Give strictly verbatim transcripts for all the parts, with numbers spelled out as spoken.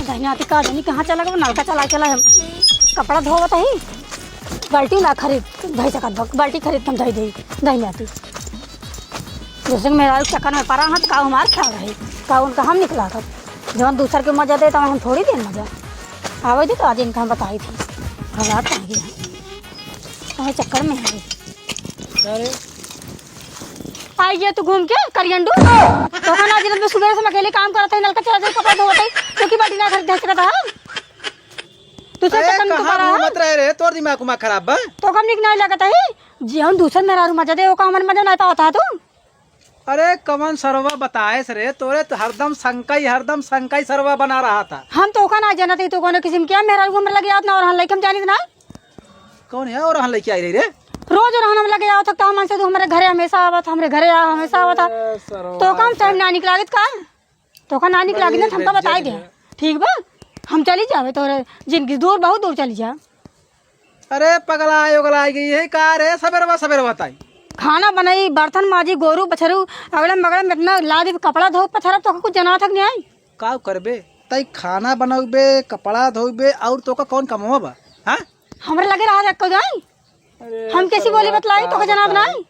दहिना आती का जानी कहाँ चला गवा, नलका चला चला हम कपड़ा धोवत ही, बाल्टी ना खरीद धई सकत बा, बाल्टी खरीद के हम धई देई। दहिना आती दूसरे के मेहरारू के चक्कर में परा हत, का हमार ख्याल रही, का उनका हम निकला कर, जवन दूसर के मजा दे, तवन हम थोड़ी देन मजा। आवे दे तो आज इनका हम बताई थी, घबरात कहाँ गई है, कहाँ चक्कर में है। अरे आई गया तू घूम के करियंडू। तो खाना दिन में सुबह से मैं अकेले काम करत है, नलका चला दे, कपड़ा धोवत है, क्योंकि बाल्टी ना खरीद सकत है। तू से ए, चक्कर में तू कहाँ परा है। घूमत रहे रे, तोर दिमाग उमाग खराब बा? तो कम निक नहीं लगत है जी, हम दूसर मेहरारू मजा दे, ओका हमन मजा नहीं पावत है तू। अरे कवन सरवा बताएस रे, तोरे तो हरदम शंका ही, हरदम शंका ही सरवा बना रहा था। हम तो ओका ना जानत ही, तो कोनो किस्म के मेहरारू हमरे लगे आवत ना, और हम लइके हम जानित ना। कौन है और हम लइके आई रही रे? रोज और हम लगे आवत, तो हमन से तू हमरे घरे हमेशा आवत, हमरे घरे आ हमेशा आवत। अरे सरवा तो काम टाइम ना निकलागत का? तो का ना निकलागत ना, बड़ी हमका बताई दे। बेइज्जती है। ठीक बा, हम चली जावे तोरे जिंदगी दूर, बहुत दूर चली जा। अरे पगला उगला आई गई है का रे, सबेरवा सबेरवा ताई? खाना बनाई, बर्तन माजी, गोरू बछरू अगड़े मगड़े में इतना लादी कपड़ा धो पथरब तो कुछ जना थक नहीं आई। का करबे? तई खाना बनौबे, कपड़ा धोबे और तोका कौन कमवा बा? हाँ? हमरे लगे रहा एको जाई। अरे हम कैसी बोली सरवा बतलाई, तोका का जनाब बताई? नाई?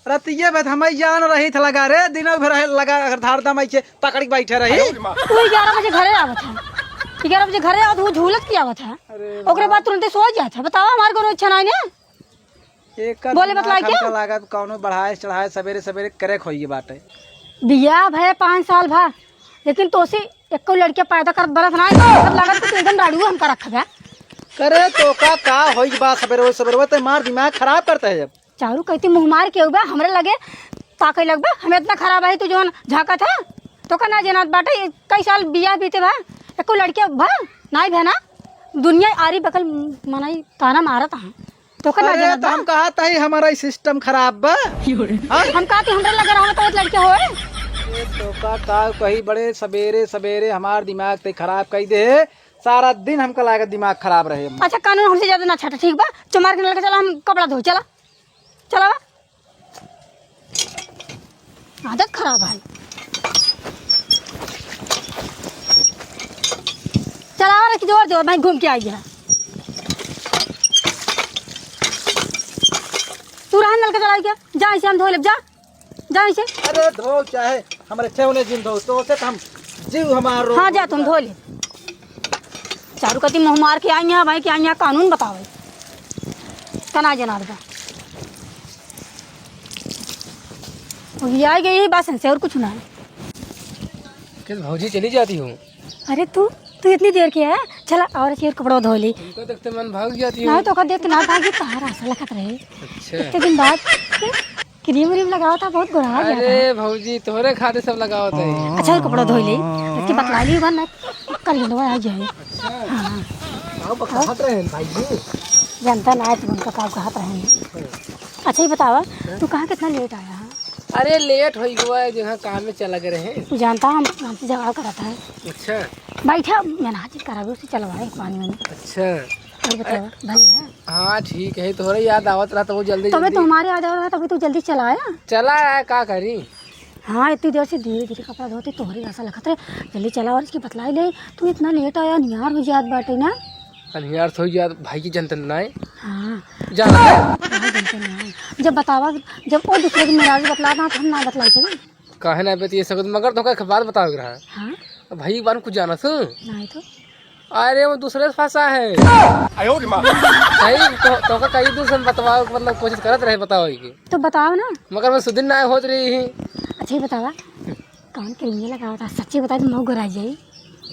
रतिये में तो हमें जान रही था लगा रे, दिनों भर रहे लगा धारदम ऐसे पकड़ के बैठे रही। तू ग्यारह बजे घरे आवत है, ग्यारह बजे घरे आवत, वो झूलत की आवत है, अरे ओकरे बाद तुरंते सो जात है। बतावा, हमार कोनो इच्छा नाई ने। एकर बोले दिमाग बतलाई क्या? हमका लागत कौनो बढ़ाए चढ़ाए सबेरे सबेरे करे खोइए बाटे। बियाह भये पाँच साल भा, लेकिन तोसे एको लड़किया पैदा करत बनत ना, लागत कि तू एकदम राड़ू हमका रखबे। करे तोका का होई बा सबेरे सबेरे, ते मार दिमाग खराब करते है जब। चारू कहती मुँह मार के उबा हमरे लगे ताके लगबे, हमें इतना खराब है तू जौन झाँकत है, तोका ना जनात बाटे, कई साल बियाह बीते भा, एको लड़किया भा, नाई भा ना, दुनिया आरी बकल मनाई ताना मारत है। तोका ना अरे, जानत तो बा। हम कहत हई, हमारा ई सिस्टम खराब बा। हाँ? हम कहती, हमरा लगे रहत तो लड़के होए। ए, तोका का कही, बड़े सबेरे सबेरे हमार दिमाग ते खराब कई दे। सारा दिन हमका लागत दिमाग खराब रहे। अच्छा, कानून हमसे ज्यादा ना छाटा, ठीक बा? चुमार के नल के चला, हम कपड़ा धोई, चला। चला बा। आदत खराब है। चलावा रे, कि जोर जोर, मैं घूम के आई है। तू रहा नल के चलाई के, जा इसे हम धो लेब, जा, जा इसे। अरे धो चाहे हमरे ठेवने जिन धो, तो से हम जीव हमार रो हाँ, जा तुम धो ले। चारू कती मुँह मार के आई हैं भाई, कि आई हैं कानून बतावे। तना जनाब बा। वो ये आई गई है बस इनसे और कुछ ना है। किस भौजी चली जाती हूँ? अरे तू, तू इतनी देर के है? चला और एक कपड़ा धो ले। तुमको देखते मन भाग जाती हूँ। नहीं तो का देख ना भागी, कहाँ रास्ता लखत रहे। अच्छा। इतने दिन बाद के क्रीम व्रीम लगावा था, बहुत गोरा हो गया था। अरे भौजी, तोहरे खातिर सब लगावत है। अच्छा, कपड़ा धो ले, इसके बतला ली बन ना, कर लेंदवा आ जाए। अच्छा। हाँ। का कहत रहे हैं भाई जी? जानता ना है तुम उनका का कहत रहे हैं। अच्छा, ये बतावा, तू कहाँ कितना लेट आया है? अरे, लेट हो गया है, जहाँ काम में चला गए रहे। तू जानता हम, हमसे झगड़ा करत है। अच्छा। बैठा, मैं ना चीज करावे, उसे चलवाए पानी वानी। अच्छा। और बतावा, भले है? हाँ, ठीक है, तोहरे याद आवत रहा, तो वो जल्दी तबे जल्दी। तो हमारे याद आवत रहा, तबे तू जल्दी चला आया। चला आया, का करी? हाँ, इतनी देर से धीरे धीरे कपड़ा धोते, तोहरे ऐसा लगत रहे, जल्दी चला और इसकी बतलाई ले, तू इतना लेट आया, निहार हो जात बाटे ना। अनिहार हो जात, भाई की जनतन नाय। हाँ। जान हाँ, जनतन नाय। जब बतावा, जब वो दूसरे की मेहरारू बतला था, हम ना बतलाई सके। काहे ना बतिये सकत, मगर तोका एक बात बतावे के रहा। हाँ? भाई बान कुछ जाना सु? नहीं तो। अरे, वो दूसरे से फंसा है। आयो रे माँ। सही, तो, तोका कई दूर से हम बतवाओ, मतलब, कोशिश करत रहे बताओ के। तो बताओ ना। मगर मैं सुदिन ना होत रही ही। अच्छा, ये बतावा, कौन क्रीम ये लगावा था? सच्ची बता, तुम गोरा जाई।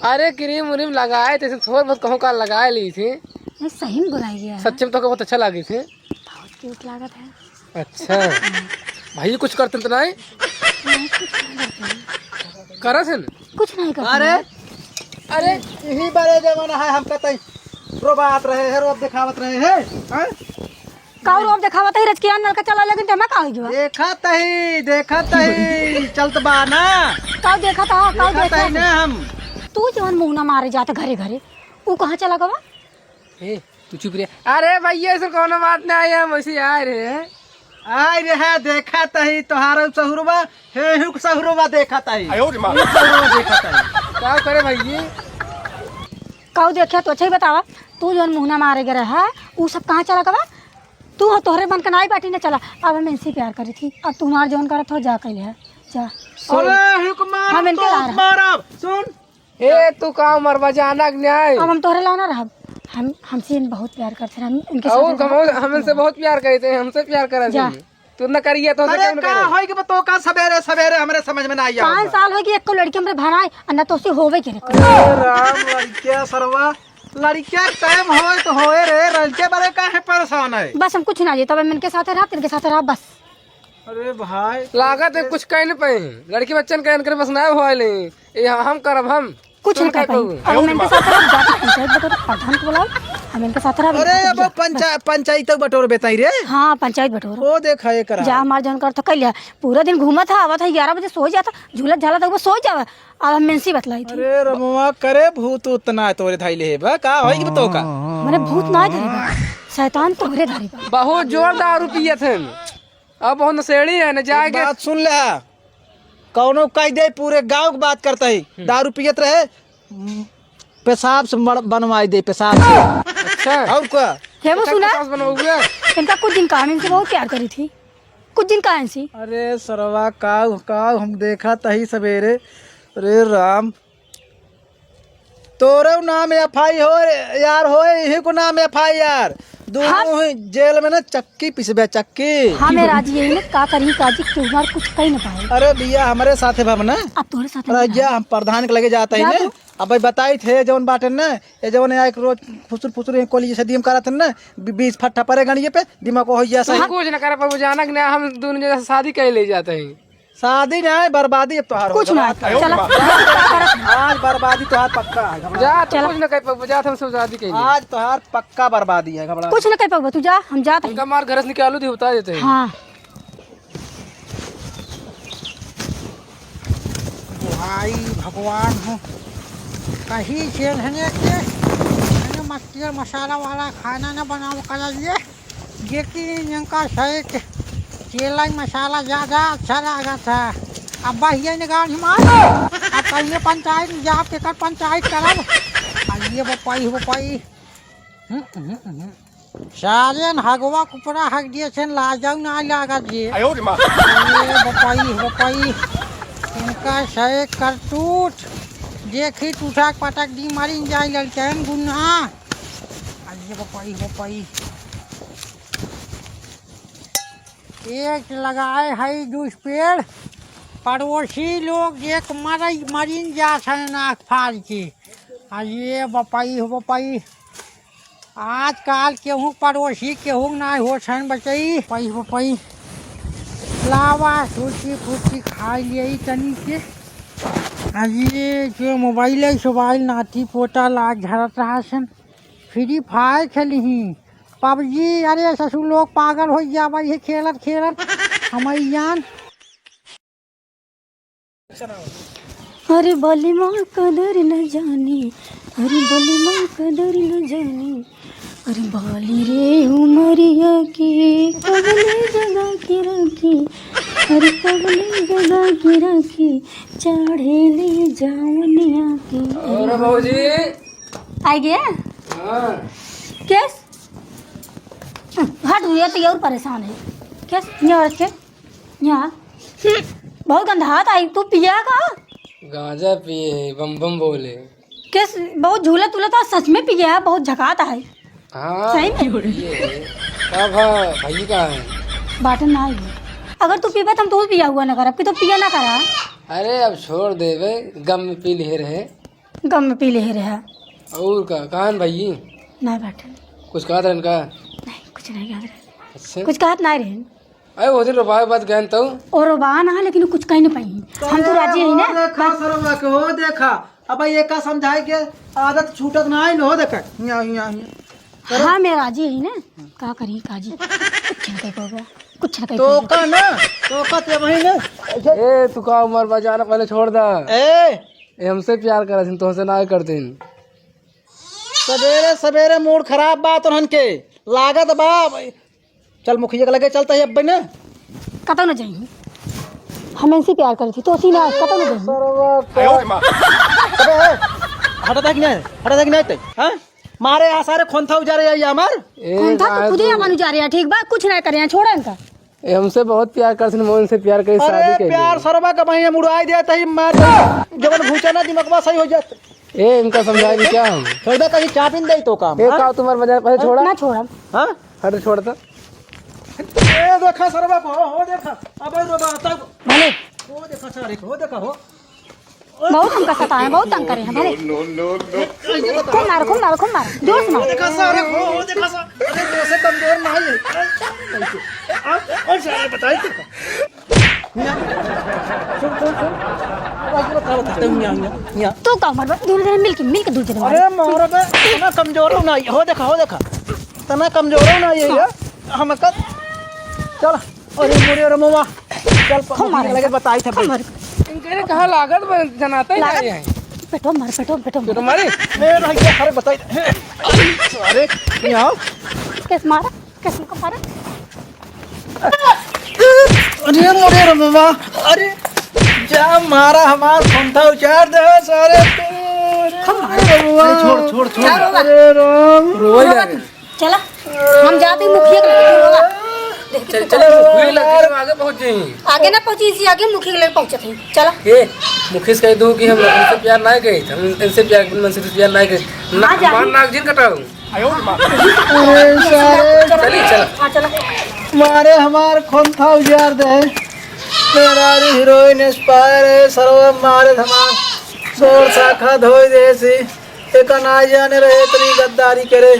अरे, क्रीम व्रीम लगाए थे, थोड़ा बहुत कहूँ का लगाए ली थी। नहीं, सही में गोराई गया है। सच्ची में तोका बहुत अच्छा लागी थी। बहुत क्यूट लागत है। अच्छा। भाई, कुछ करते तो नहीं? नहीं, कुछ नहीं करते हैं। करत है ना? कुछ नहीं करते अरे, हैं। अरे, यही बारे जमाना है, हम कतई रोबात रहे हैं, रोब दिखावत रहे हैं, हैं? का रोब दिखावत है, रजकिया नलका चला लगिन, ते में का हो गया? देखत ही, देखत ही, चलत बा ना। का देखत हा, का देखत देखत ही हा? ना हम। तू जवन मुँह ना मारे जात घरे घरे, ऊ कहाँ चला गवा? ए, तू चुप रे। अरे भैया, ऐसे कोनो बात ना है, हम ऐसे आए रहे हैं। आइ रे है, देखत ही तोहार सहुरवा, हेहू के सहुरवा देखत ही। आयो रे माँ। हेहू के सहुरवा देखत ही। का करे भइया? काऊ देखे तो अच्छा ही बतावा, तू जौन मुहना मारे गे रहा, उ सब कहाँ चला गवा? तू हो, तोहरे मन के नाई बाटी न चला। अब हम इनसे प्यार करी थी, अब तुम्हार जौन करत हो जा कइले है, जा। सुन। अरे, हिक मार, हम इनके तो ला रहा। मारब, सुन। ए, तू का मरबा, जाना कि नहीं? अब हम तोहरे लाना रहब। हम, हमसे इन बहुत प्यार करते हैं, हम इनके साथ और रहब। हम, हम इनसे बहुत प्यार करते हैं, हमसे प्यार करते जा। हैं। तू न करिए, तो अरे, का होई कि तो का सबेरे, सबेरे हमरे समझ में ना आई पाँच साल होई कि एको लड़की हमरे भराए, आ ना तो से होवे के रे। अरे राम, लड़किया सरवा, लड़किया टाइम होए तो होए रे, लड़के बड़े काहे परेशान है? बस हम कुछ ना जी, तब हम इनके साथ रहब, इनके साथ रहब, बस। अरे भाई, लागत है कुछ कह न पाए। लड़की बच्चन के इनकर बस ना होए ले। ये हम करब हम। कुछ तुम न कर का पाई। कहोगे? अब हम इनके साथ रहब, जाके पंचायत बटोर, प्रधान को बुलाओ, हम इनके साथ रहब, अरे, इनके अब साथ पंचा-, पंचायत बटोर बेताई रे। हाँ, पंचायत बटोर। ओ देखा, ये करा। जा, हमार जौन कर तो कइले। पूरा दिन घूमत है, आवत है, ग्यारह बजे सो जाता, झूलत झालत है, वो सो जावे। अब हम इनसे बतलाई थी। अरे रमवा, करे भूत उतना तोरे धाई ले बा, का होई कि बतोका? मने भूत ना धरी बा, शैतान तोहरे धरी बा। बहुत जोर दारू पियत हैं। अब बहुत नशेड़ी है न, एक जाके बात सुन ले, कौनो कह दे पूरे गांव की बात करता ही। हम्म। दारू पियत रहे, पेशाब से मर-, बनवाई दे, पेशाब से। अच्छा। और का? हे वो अच्छा, सुना? पेशाब से बनवाओगे? इनका कुछ दिन का, हम इनसे बहुत प्यार करी थी, कुछ दिन का इनसे। अरे सरवा, का, का हम देखा तही सवेरे। अरे राम, तोरो नाम एफ आई हो यार, हो, यही को नाम एफ आई आर। दोनों हाँ। ही जेल में ना चक्की पिसबे, चक्की। हाँ, मैं राजी यही ना, का करी काजी, तू हमार कुछ कही ना पाए। अरे भैया, हमरे साथे भव ना। अब तोरे साथे अरे भव। जा, हम प्रधान के लगे जाता ही जा ना। तू। अब भाई बताई थे जौन बाटे ना, ये जौन यहाँ एक रोज फुसुर फुसुर ये कोली जैसे दिम करत है ना, बी-, बीस फट्टा परे गणिये पे, दिमाग को हो गया सही। हाँ। कुछ ना करे पर वो जाना कि ना, हम दोनों जगह से शादी कर ले जाते हैं। शादी नहीं, बर्बादी अब तोहार कुछ होगा। ना, चला। आज बर्बादी तोहार पक्का है, घबरा जा, तो चला। कुछ ना कह पाबो, जा, हम सब शादी कइले। आज तोहार पक्का बर्बादी है, घबरा। कुछ ना कह पाबो, तू जा, हम जात हई। इनका मार घर से निकालो, दी बता देते हैं। हाँ। भाई भगवान हो, कहीं से धने के, धने मक्खी और मसाला वाला खाना ना बनाओ, करा लिए। लेकिन इनका शायद तेल मसाला ज्यादा अच्छा लागत है। अब बहिया ने गाड़ी मार, अब कहिए पंचायत में जाब, केकर पंचायत करब। आ ये बपई, बपई। हम्म, हम्म, हम्म। सारे हगवा कुपरा हग दिए छन, लाजौ ना लागत ये। आयो रे माँ। ये बपई, बपई। इनका शायद करतूत। देखी टूटा पटक दी, मारिन जाई लड़कन गुन्हा। आ ये बपई, बपई। एक लगाए है जूस पेड़, पड़ोसी लोग एक मरई, मरिन जात है नाक फाड़ के। आ ये बपई हो बपई, आजकल केहू पड़ोसी केहू ना होत है बचई। बपई हो बपई, लावा सूची फूची खाई लिए तनी के। आ ये जो मोबाइल है, मोबाइल नाती पोता लाग झरत रहा सन। फ्री फायर खेलिही, पबजी, अरे ससुर लोग पागल होइ जाबा ये खेलत खेलत। हमई जान। अरे बलिमा कदर न जानी, अरे बलिमा कदर न जानी, अरे बाली रे उमरिया के कबले जगा के राखी, अरे कबले जगा के राखी, चढ़ेले जवनिया के। और भौजी? आइ गया? हाँ। केस? हट हुए तो ये और परेशान है। केस? ये और के? यहाँ। बहुत गंधात आई। तू पिया का? गांजा पिए है, बम बम बोले। केस? बहुत झूलत उलत आ, सच में पिया है, बहुत झकात आई। हाँ, सही में? पिए है। का भा, भाई कहाँ है? बाटन ना आई। अगर तू पीबे तो हम तो पिया हुआ ना करब, कि तो पिया ना करा। अरे अब छोड़ देबे, गम में पी ले रहे। गम में पी ले रहे। और का, कहाँ है भाई? ना बाटन। कुछ कहत रहन का? नहीं, कुछ नहीं कहत रहन। अच्छा। कुछ कहत ना रहन। अरे वो दिन रोपावे बात गए तो। ओ रोपा ना, लेकिन कुछ कहीं ना पाई। हम तो राजी है ना। देखा सरवा के हो, देखा। अब ये का समझाए के आदत छूटत ना है, हो देखा। हियाँ, हियाँ, हियाँ। हाँ, मैं राजी है ना। का करी काजी? कुछ ना कह पाऊंगा। कुछ ना कह तो पाऊंगा। का ना, तो का ते वही ना। ए, तू का उम्र बा, जाना पहले छोड़ दा। ए। ए, हमसे प्यार करत हिन, तोहसे ना करत हिन। सबेरे, सबेरे मूड खराब बा तोहन के। लागत बा, चल, मुखिया के लगे चलता है अब ना। कतौ न जाई। हम इनसे प्यार करी थी, तो उसी ना, कतौ न जाई। सरवा का। अबे, हटा था कि नहीं? हटा था कि नहीं तै? हाँ? मारे यहाँ सारे खोंथा उजारे आई हमार। ए, कौन था? तो खुदे हमार उजारे है, ठीक बा? कुछ ना करे, छोड़ा इनका। ए, हमसे बहुत प्यार करथिन, हम उनसे प्यार करी, अरे शादी के प्यार लिए। सरवा का बहिया मुड़ाई देत ही मार। जवन घुचा ना दिमागवा सही हो जात। ए, इनका समझाई भी क्या हम? छोड़ दे, कहीं चापिन दे तो काम, ए, हाँ? का तुम्हार मजा पहले छोड़ा? ना छोड़ा। हाँ? हट, छोड़ दे। ए, देखा सरवा को, हो देखा। अबे रो बा, तब। भले। हो देखा सारे को, हो देखा हो। बहुत हमका सताए, बहुत तंग करे हैं, भले। No, no, no। खूब मार, खूब मार, खूब मार, जोर से मार। देखा सारे को, हो देखा सा। अरे, तो से कमजोर ना है। और सारे बताई तो। सुन, सुन, सुन। अब आज बताओ, बताओ, यहाँ, यहाँ, यहाँ। तू का मरबा? दूर, दूर, मिल के, मिल के दूर चले मार। अरे, मारो बे, इतना कमजोर हो ना, हो देखा, हो देखा। इतना कमजोर हो ना, ये, ये। हम कर, चल। अरे, मोरे रमवा। चल, प-, हम मारे। लगे बताई था हम भाई। मारे। इनके कहाँ लागत बा, जनाते ही लागत? नहीं है। पेटो मार, पेटो, पेटो मार। पेटो मारे? ए, भाई, अरे, बताई। अरे, यहाँ। कैसे मारा? किसने को मारा? अरे मोरे रमवा, अरे जा मारा हमार खोंथा उचार दे सारे तू। अरे हम मारे। रमवा। अरे छोड़, छोड़, छोड़। क्या रोवा? अरे राम। रोवा ही रोवा लगे। तू। चला, हम जाते ही मुखिया के लगे रोवा। देख चल, कितना चल, रोवा। मुखिया के लगे हम आगे पहुँच जाएंगे। आगे ना पहुँची, इसी आगे मुखिया के लगे पहुँचत ही। चला। ए, मुखिया से कह दो कि हम इनसे प्यार ना करी, हम इनसे प्यार, मन से प्यार ना करी। ना, ना जानी। हमार नाक जिन कटाऊ। अरे सारे। चली, चला। हाँ, चला। मारे हमार खोंथा उजार दे। मेहरारू हीरोइन एस्पायर है, सरवा मारे धमार। सोर साखा धोई देसी। एका ना जाने रहे इतनी गद्दारी करे।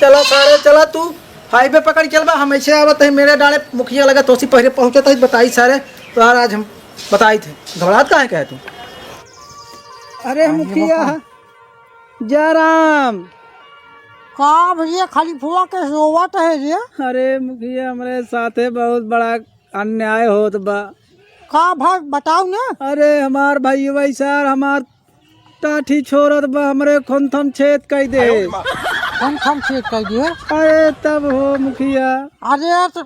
चला सारे, चला तू। हाईवे पकड़ चल बा, हम ऐसे आवत है, मेरे डाले मुखिया लगा, तोसी पहले पहुँचत है, बताई सारे। तो यार आज हम बताई थे। घबरात काहे कहे तू? अरे मुखिया। जयराम। का भैया, खलीफुआ के सोवत है रे? अरे मुखिया, हमरे साथे बहुत बड़ा अन्याय होत बा। का भा, बताओ ना। अरे हमार भाई वही सार, हमार टाठी छोड़त बा, हमरे खोंथम छेद कई दे। खोंथम छेद कई दे? अरे तब हो मुखिया। अरे तो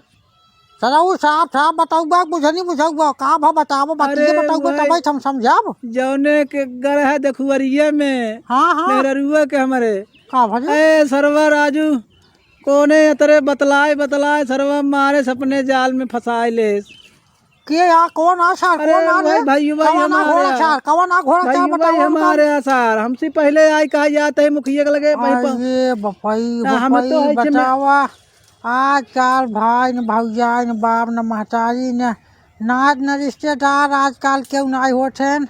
सरऊ साफ साफ बताउबा, बुझनी बुझाउबा, का भा बताबो, बतिये अरे बताउबा, भाई, तबै हम समझाब। जौने के गरह देखुअरिये में, हाँ, हाँ। मेहररुआ के हमरे। का भले? ए सरवा राजू, कोने अतरे बतलाए बतलाए सरवा मारे सपने जाल में फंसाए ले। के आ, कौन आ सार, अरे कौन आ रे? वही भाई, वही कौन आ हमारे घोड़ा आ। सार, कौन आ घोड़ा भाई, सार, वही बताओ, हमारे आ सार, हमसे पहले आई कहा जात है मुखिया के लगे, वही प-, अरे बपई, ना, हम तो बपई, है कि मैं बतावा। आजकल भाई न भौजाई न बाप न महतारी न नात न रिश्तेदार आजकल केहू नाई होत हन।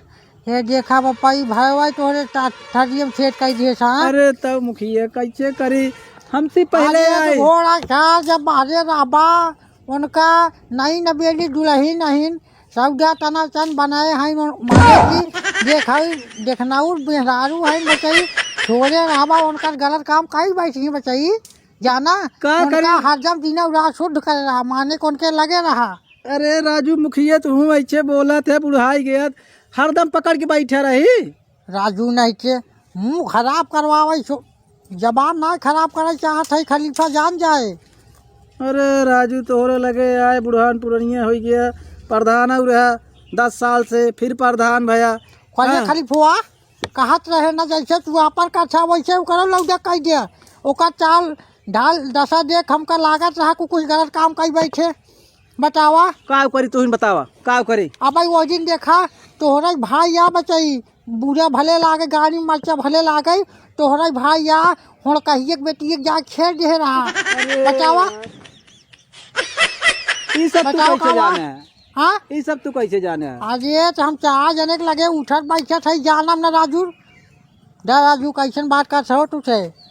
हे देखा बपई भयवा तोहरे टा-, ठरियम छेद कई दिहे सा। अरे तब मुखिया कैसे करी? हमसे पहले अरे आए। घोड़ा सार जब बाहरे रहबा, उनका नई नबेली दुलही नहीं, सौदा तना चन बनाए हैं, उन-, माने कि देखई, देखनाउर मेहरारू हैं बचई, छोड़े रहबा, उनकर गलत काम कई बैठी बचई। जाना, का उनका करी? हरदम दिना रात शुद्ध करे रहा, माने कि उनके लगे रहा। अरे राजू मुखिया, तू ऐसे बोलत है, बुढ़ाई गया, हरदम पकड़ के बैठे रही। राजू नहीं के मुँह खराब करवावे छो, जबान ना खराब करे चाहत है, खलीफा जान जाए। अरे राजू, तोहरे लगे आए, बुढ़ान पुरनिया हो गया, प्रधान और रहा दस साल से, फिर प्रधान भया। कहे हाँ। खलीफुआ, कहत रहे ना, जैसे तू आपन कथा वैसे ओकरो लौटा कह दे। ओकर चाल ढाल दशा देख हमका लागत रहा कि कुछ गलत काम कई बैठे। बतावा। का करी, तू ही बतावा, का करी? अब वो दिन देखा, तोहरे भाई या बचई, बुरा भले लागे, गाड़ी मरचा भले लागे, तोहरे भाई या होड़ कहिए के बेटी एक जाके छेड़ दे रहा। अरे। बतावा। ई सब तू बताओ कैसे का बा? जाने है? हाँ? ई सब तू कैसे जाने है? अरे, तो हम चार जने के लगे उठत बैठत है, जानम ना राजू। दा राजू, कैसन बात करत हो तू से?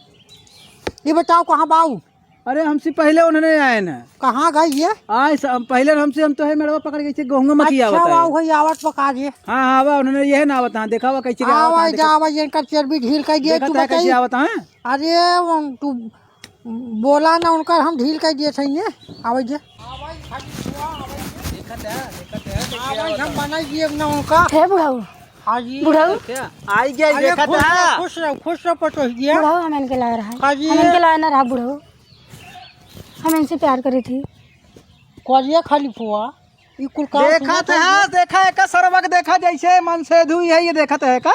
ये बताओ, कहाँ बाऊ? अरे, हमसे पहले उन्होंने आए ना। कहाँ गई ये? आए स-, हम पहले हमसे, हम तो है मेड़वा पकड़ के इसे गहुँगा मत ही अच्छा, आवत है। वाह, वही आवत पका दिए। हाँ, हाँ, वाह, उन्होंने यह ना आवत, हाँ, देखा हुआ कैसे क्या आवत, आवा, हाँ, देखा। जा, आवा, इनका चर्बी ढील कर दिए, देखा तू था कैसे बताई। आवत, हाँ? अरे, वो तू बोला ना उनका, हम ढील कर दिए थे ये। आवे जे। देखत है, देखत है, कैसे आवाज आवत हम है। बनाई दिए ना उनका। हे बुढ़ऊ। हाँ जी। बुढ़ऊ। क्या? आई गया, अरे देखत खुश है। रहो, खुश रहो, खुश रहो, पटोहिया। बुढ़ऊ, हम इनके लाए रहा। हाँ जी। हम इनके लाए ना रहा, बुढ़ऊ। हम इनसे प्यार करे थे। करिए खलिफुआ, ई कुल का देखत सुनत है, है? देखा है का सरवक, देखा जैसे मन से धुई है, ये देखत है का?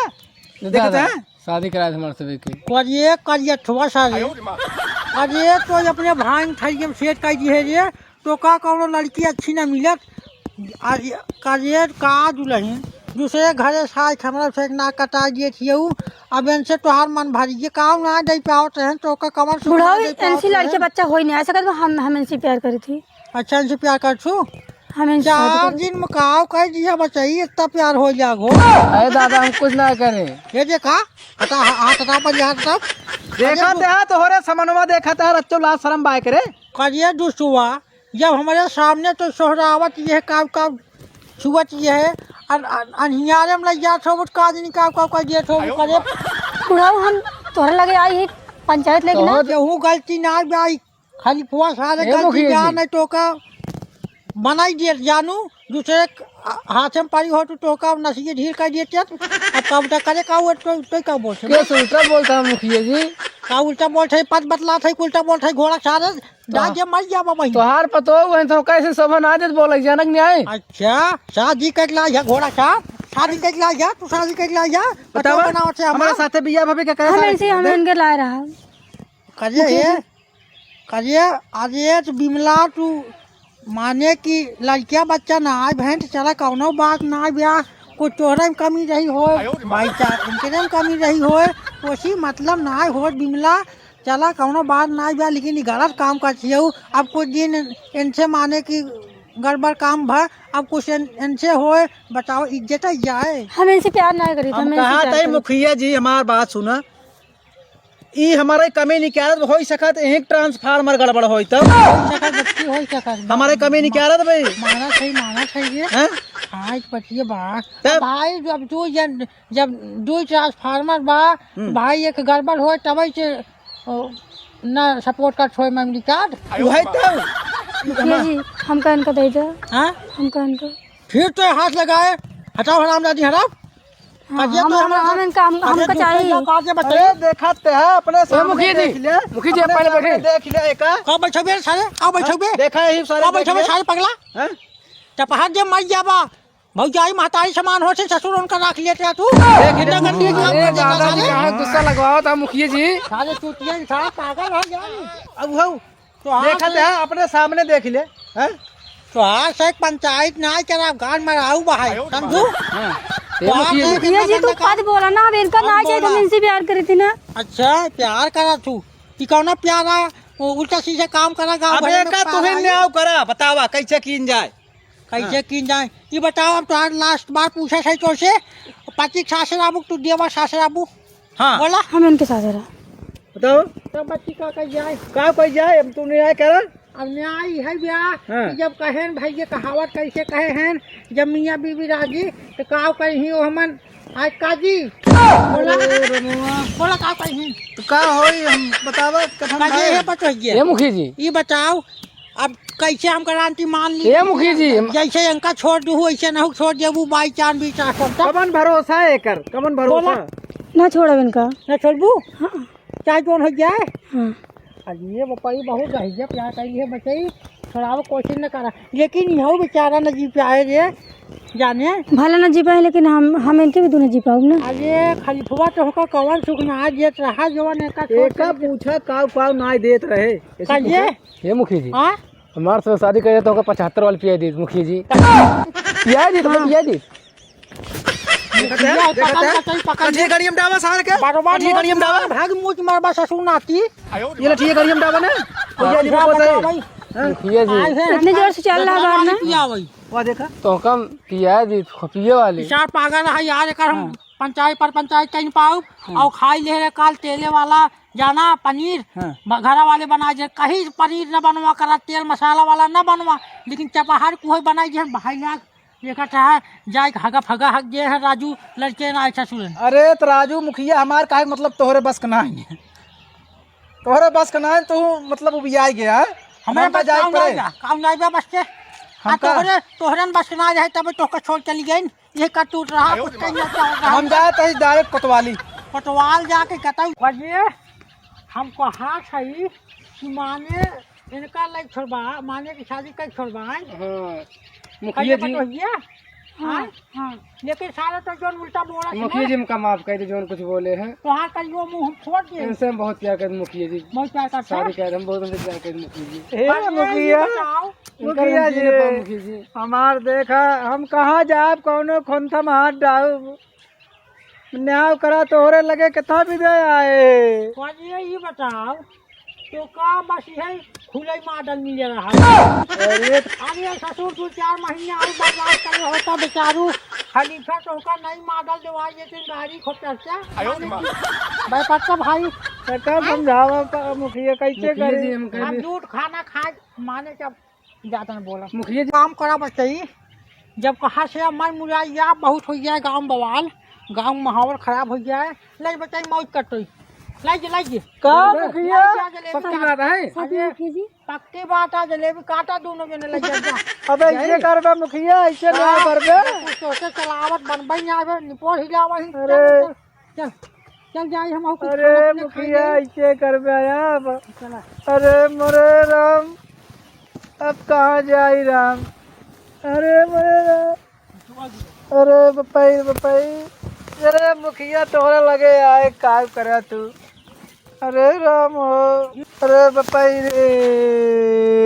देखत दादा, है? शादी करा दे हमारे सभी की। करिए करिए थुआ सारे। अरे तो अपने भाई में ठरिए में सेट कर दिए रे, तो का कौनो लड़की अच्छी ना मिलत? आ, ये करिए का दुल्हन, दूसरे घरे साथ हमरा से ना कटा दिए थिए उ। अब इनसे तोहार मन भरी, ये काम ना दे पावत रहन, तो का कमर से बुढ़ाऊ, ना दे पावत इनसे लड़के रहन। बच्चा होई नहीं, ऐसा कर हम, हम इनसे प्यार करी थी। अच्छा, इनसे प्यार कर छू? हम इनसे शादी चार कर दिन में काव कह दिया बचाई, इतना प्यार हो जागो। अरे दादा, हम कुछ ना करें। ये देखा, हटा, हा-, हाथ हटा, पर हाथ हटा। देखा अरे, ते, हाँ, तोहरे समनवा देखा ते, रच्चो लाज शरम बाय करे। करिए दुसुआ, जब हमारे सामने तो सोहरावत ये है, काव, काव छुअत ये है, अन-, अन-, अनहियारे में लग जात हो, का दिन काव, काव, काव दिए हो, करे। बुढ़ाऊ, हम तोहरे लगे आई ही पंचायत लेके ना। केहू गलती ना आई, खलिफुआ सारे ए गलती मुखिया बा, जी। नहीं तो का बनाई दिए जानू, दूसरे क-, हाथे में पड़ी हो तो, तो का नसिए ढील कर दिए तेज। अब का उल्टा करे का वो तो, तो का बोलते? के उल्टा बोलता है मुखिया जी? का उल्टा बोलते है, पद बतलात है, उल्टा बोलते है, घोड़ा सारे, जा तो जे मर जाबा वहीं। तोहार पतो वहीं तो कैसे शोभा ना देत बोले, जनक न्याय। अच्छा, शादी कर ला या घोड़ा साहब, शादी कर ला या, तू शादी कर ला या, बतावा, पतो बनावत है हमारे हमार। साथे बिया भाभी का कैसा हम ऐसे ही, हम इनके लाए रहा। करिए मुखिया ये, जी। करिए, अरे तो बिमला, तू माने कि लड़किया बच्चा ना आए, बहन, तो चला, कौनो बात ना आए, ब्याह, कुछ तोहरे में कमी रही हो, भाई, चार इनके में कमी रही हो, कोसी मतलब ना आए हो, बिमला, चला, कौनो बात ना आए, ब्याह, लेकिन ई गलत काम कर छियऊ। अब कुछ दिन इनसे माने कि गड़बड़ काम भ, अब कुछ इन-, इनसे होए, बताओ, इज्जत जाए। हम इनसे प्यार ना करी, हम हम इनसे कहा प्यार तई करी। मुखिया जी, हमार बात सुना, ई हमारे कमी निकालत, होई सकत एक ट्रांसफार्मर गड़बड़ होई तब। होई सकत, बच्ची, होई सकत। हमारे कमी निकालत भाई। माना सही, माना सही ये। हैं? हाँ, एक बच्ची बा। तब? भाई, जब तू जन-, जब दो ट्रांसफार्मर बा, हम्म। भाई, एक गड़बड़ होए, तबई से, ओ, ना सपोर्ट कर छोए मेमोरी कार्ड। वही तो। मुखिया जी, हमका इनका दे दो। हाँ? हमका इनका। फिर तो हाथ लगाए, हटाओ हरामजादी, हटाओ। हाँ, अब ये हम, तो हम, हमें हम इनका, हम, अरे हमका दूसरे चाहिए। लोग आके बताइए। अरे देखा ते है, अपने ए, सामने मुखिया जी, देख ले, मुखिया जी, अपने पहले सामने बैठे। देख ले, एका। कब बैठबे सारे? कब बैठबे? हाँ, देखा यही सारे कब बैठबे देख ले। सारे पगला? हैं? चपहार जे मर जाबा, भौजाई महतारी समान हो से ससुर उनका रख लेते हैं तू। देख ले, इतना गंदी मुखिया जी, काम अरे कर देता दादा जी, सारे। कहाँ गुस्सा लगवाओ था मुखिया जी? सारे चूतिया इंसान पागल हो जाए। अब हो, तो हाँ देखा से ते है, अपने सामने देख ले, हैं? तो हाँ से पंचायत ना चला, गान मराऊ बहाई, समझू? हाँ। ए, तो हाँ मुखिया से जी। मुखिया जी, तू गंदा काम। पद बोला ना, अब इनका हम ना चाहिए, बोला। तुम इनसे प्यार करी थी ना। अच्छा, प्यार करा तू। ई कौना प्यार है? वो उल्टा सीधा काम करा, गाँव अब भर में एका पार तुहिन आई। न्याय करा, बतावा, कैसे कीन जाए? कैसे हाँ। कीन जाए? ई बताओ, अब तोहार लास्ट बार पूछा सही तो से, पति के सासरे आबू, तू देवा सासरे आबू? हाँ। बोला। हम इनके साथ रहा। बताओ। तब बच्ची का कह जाए? का कह जाए? अब तू न्याय करा। अब न्याय है ब्याह हाँ। कि जब कहेन भाई, ये कहावत कैसे कहे हैं, जब मियाँ बीवी राजी, तो का कही हो हमन आज काजी? बोला। अरे रमुआ। बोला का कही? तो का होई, हम बतावा, कथन काजी भाई। है बचोहिए। ए मुखी जी। ई बताओ, अब कैसे हम गारंटी मान ली? ए मुखी जी, हम जैसे इनका छोड़ दू, वैसे ना छोड़ देबू, by chance भी चाह करता। कमन भरोसा है एकर? कमन भरोसा? बोला। ना छोड़ब इनका। ना छोड़बू? हाँ। चाहे जौन हो जाए। हाँ। अरे ये बपाई बहुत दहिया प्यार करी है बचाई, छोड़ावे कोशिश न करा। लेकिन यहो बेचारा न जी पाए रे, जाने। भला न जी पाए, लेकिन हम, हम इनके भी दूर न जी पाउब ना। अरे खलीफवा तो होकर कवन सुख ना देत रहा, जवन एका छोड़ एका के पूछा काऊ काऊ ना देत रहे। ऐसे काहे? पूछा? हे मुखी जी, हाँ? हमार से शादी करे तो ओकर पचहत्तर वाली पिया दी मुखी जी। पिया दी तो हाँ। पिया दी। देखत है, देखत है। पकड़, पकड़, पकड़। कथी गाड़ी में डावा सार के? बरोबर कथी गाड़ी में डावा? भाग मुझ मरबा ससुर नाती। ये लठिए गाड़ी में डावा ना? हाँ। ये ली बता भाई। हाँ। मुखिया जी। आज है इतने जोर से चल रहा बाहर ना। पिया भाई। वाह देखा। तो कम पिया दी, खपिए वाली। चार पागल है यार, एकर हम हाँ। पंचायत पर पंचायत कहीं पाउब, हाँ। और खाई ले रहे काल तेले वाला जाना पनीर, हाँ। ब-, घरा वाले बना जे, कहीं पनीर न बनवा करा, तेल मसाला वाला न बनवा, लेकिन चपहार कुहे बनाई जे भाई लाग, देखा चाहे जाए हगा फगा हग जे है राजू, लड़के ना ऐसा सुन। अरे तो राजू मुखिया हमार काहे मतलब तोहरे बस के ना है, तोहरे बस के ना है, तू मतलब उबियाई गया है। हमारे हमका बस जाए काम पड़े। नहीं बा, काम नहीं बा बस के। आ हमका तोहरे, तोहरन बस के ना रहे तब तोहका छोड़ चली गई। ये का टूट रहा, कुछ कहीं ना चल रहा। हम जात हई direct कोतवाली। कोतवाल जाके कतई बजे हमको हाथ है कि माने इनका लइके छोड़बा, माने की शादी कइ छोड़बा, हैं? हाँ, मुखिया जी। हाँ, हाँ। लेकिन साला तो जौन उल्टा बोला था मुखिया ना। जी, हमका माफ कइ दे, जौन कुछ बोले हैं। तोहार कहियो मुँह हम फोड़ दे। इनसे हम बहुत प्यार करते मुखिया जी। बहुत प्यार करते शादी हैं? कर, हम बहुत उनसे प्यार करते मुखिया जी। हे पर ये मुखिया, बताओ। इनका मुखिया हम जी, जीने पाए मुखिया जी। हमार देखा, हम कहाँ जाब, कौनो खोंथा में हाथ डालब? न्याय करा, तोहरे लगे कितना विजय आए। कहिए, ये बताओ, तो का बस यही खुले मॉडल मिले रहा? अरे। अरे ससुर, दो चार महीने और बर्दाश्त करे होता बेचारू, खलीफा तो ओका नई मॉडल देवाई देते, गाड़ी खोचर से। आयो रे माँ। भाई पक्का भाई। तो का समझावा प-, मुखिया कैसे मुखिया करे? जी, हम हम कहे झूठ खाना खाए, माने जब ज्यादा न बोला। मुखिया जी। काम करा बचई, जब कहा से मन मुराई या बहुत होइ जाए, गाँव बवाल, गाँव माहौल खराब होइ जाए, लइ बचई मौज कटई, लइ जे, लइ जे। का अरे, मुखिया? लइ जे, लइ जे, पक्की बात है? अरे, मुखिया जी। पक्की बात है, जलेबी काटा दोनों जने लइ जा। अबे, ये करबे मुखिया, ऐसे ना हाँ, करबे। कुछ सोचे चलावत बनबई ना आवे, निपोर हिलावा ही, अरे। चल, चल। चल, चल जाई हम और कुछ अरे खाना पीना मुखिया, खाई। ऐसे करबे अब। चला। अरे मोरे राम, अब कहाँ जाई राम? अरे मोरे राम, अरे बपई, बपई, अरे मुखिया तोहरे लगे आए, का करे तू? अरे राम हो, अरे बपई रे।